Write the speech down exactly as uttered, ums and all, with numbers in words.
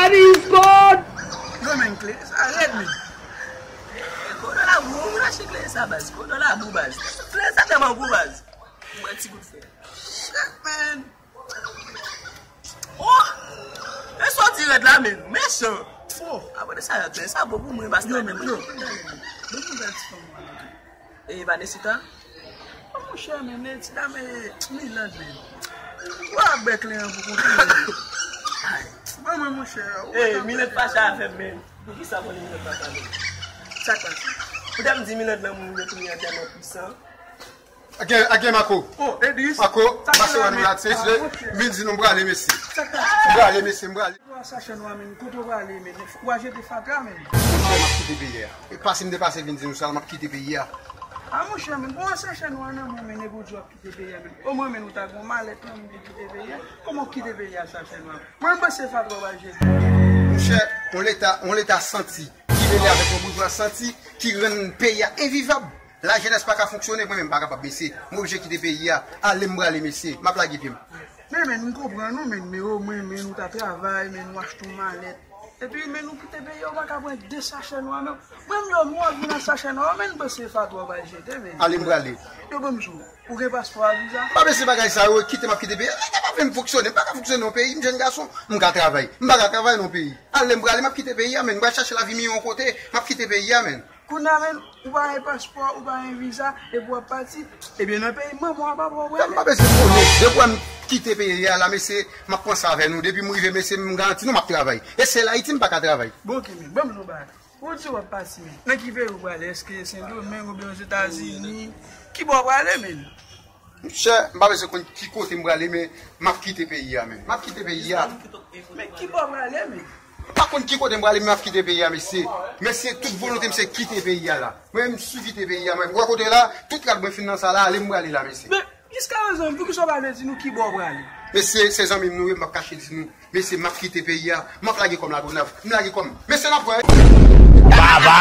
Daddy is God. Yo, men, kle sa rèd, men. Kodo la gwo, moun achte kle sa, baz. Kodo la gwo, baz. Kle sa tèlman gwo, baz. Mwen ti kout fè. Shit, man. Oh! E sòti rèd la, men. Mechan. Oh! Abòne sa, yo, kle sa bon pou mwen, baz. Yo, men, yo. Bon, bon, bèl ti fanm, mwen. E Vanesita? Oh, monchè, men, Netida, men, Milan, men. Ou a bèk li an pou konte. Ay, ban mwen, monchè. Ou Ey, pa Milan fache avè m, men. Poukisa konnen Milan fache avè m? Sa k pase? Poutèt m di Milan nan moun yo tounen an tèlman pwisan. Agen, agen Mako. Oh, Edris. Mako, sa k pase la, men? Ah, monchè. Vin di nou m prale, mesye. Sa k pase? M prale, mesye, m prale. Ou a sachè nwa, men. Kote w prale, men? Ou a jete fatra, men. Monchè, m ap kite peyi a. E pa si m te pase vin di nou sa, m ap kite peyi a. A monchè, men, bon, sachè nwa nan men, men, epi w di w ap kite peyi a, men. Omwen, men, ou ta gon malèt nan men, kite peyi a. Kòman w kite peyi a, sachè nwa? Mwen, m panse fatra w al jete. Monchè, on leta, on leta santi, ki mele avèk on boujwa santi, ki rann peyi a envivab. Lajenès pa ka fonksyone, mwen menm m pa kapab, mesye. M oblije kite peyi a. Ale m prale, mesye. M ap lage pye m. Men, men, m konprann ou, men, men omwen, men, ou ta travay, men, ou achte yon malèt. Epi, men, ou kite peyi a, ou pa ka pran de sachè nwa, men. Mwen, m yo, m wè vin nan sachè nwa, men, m panse fatra w al jete, men. Ale m prale. Yo, ban m di w, ou gen paspò a, viza? M pa bezwen bagay sa yo, kite m ap kite peyi a. Leta pa fè m fonksyone, m pa ka fonksyone nan yon peyi, m jèn gason, m ka travay. M pa ka travay nan yon peyi. Ale m prale, m ap kite peyi a, men. M pral chache lavi miyò yon kote, m ap kite peyi a, men. Kounye a, men, ou pa gen paspò, ou pa gen viza, epi w ap pati. Ebyen, nan peyi manman w a, papa w, w a prale. M pa bezwen konnen. Depi w wè m kite peyi a la, mesye, m ap pran sa avè nou. Depi m rive, mesye, m garanti nou m ap travay. E sèl Ayiti m pa ka travay. Bon, oke, men, ban m di w yon bagay. Ou di w ap pati, men. Nan ki peyi w prale? Èske Sendomeng oubyen Ozetazini? Ki bò w prale, men? Monchè, m pa bezwen konn ki kote m prale, men m ap kite peyi a, men. M ap kite peyi a. Men ki bò w prale, men? M pa konn ki kote m prale, men m ap kite peyi a, mesye. Mesye, tout volonte m se kite peyi a la. Mwen, m sou kite peyi a, mwen. Ou wè kote la, tout rad mwen fin nan sa la, ale m prale la, mesye. Men, jiska prezan, men, poukisa w pa vle di nou ki bò w prale? Mesye, se zanmi m nou ye, m p ap kache di nou. Mesye, m ap kite peyi a, m ap lage kò m Lagonav, m lage kò m. Mesye, n ap wè. Baba!